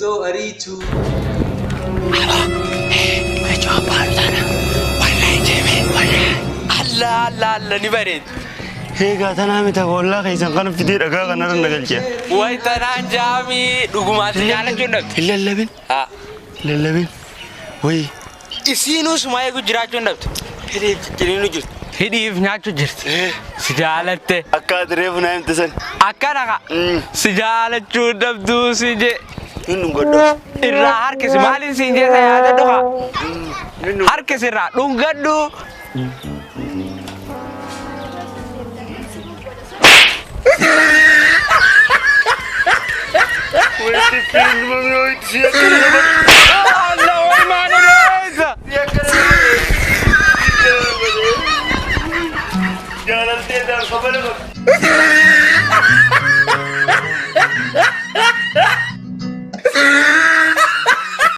Osoo ariitu. Allah Allah Allah ni bareedu. Eegaa tanaa miti hollaa keessan kana fidee dhagaa kanarra na galchee. Way tanaan jaamii dhugumaatti jaalachuu hin dhabdu. Hin lallabin. Haa. Hin lallabin. Wayi. Isiinuu suma eegu jiraachuu hin dhabdu. Hidhiif cicciniinu jirti. Hidhiif nyaachuu jirti. Si jaalatte. Akka ati reefu naa himte san. Akkana ka. Si jaalachuu hin dhabduu si jee. Hin dhungadhu. Irraa harkisi maaliin siin jee sa yaadadhu kaa. Harkisi irraa dhungadhu. Allah way maana dheessa. Jaalaltee dhaan kabala qabdi.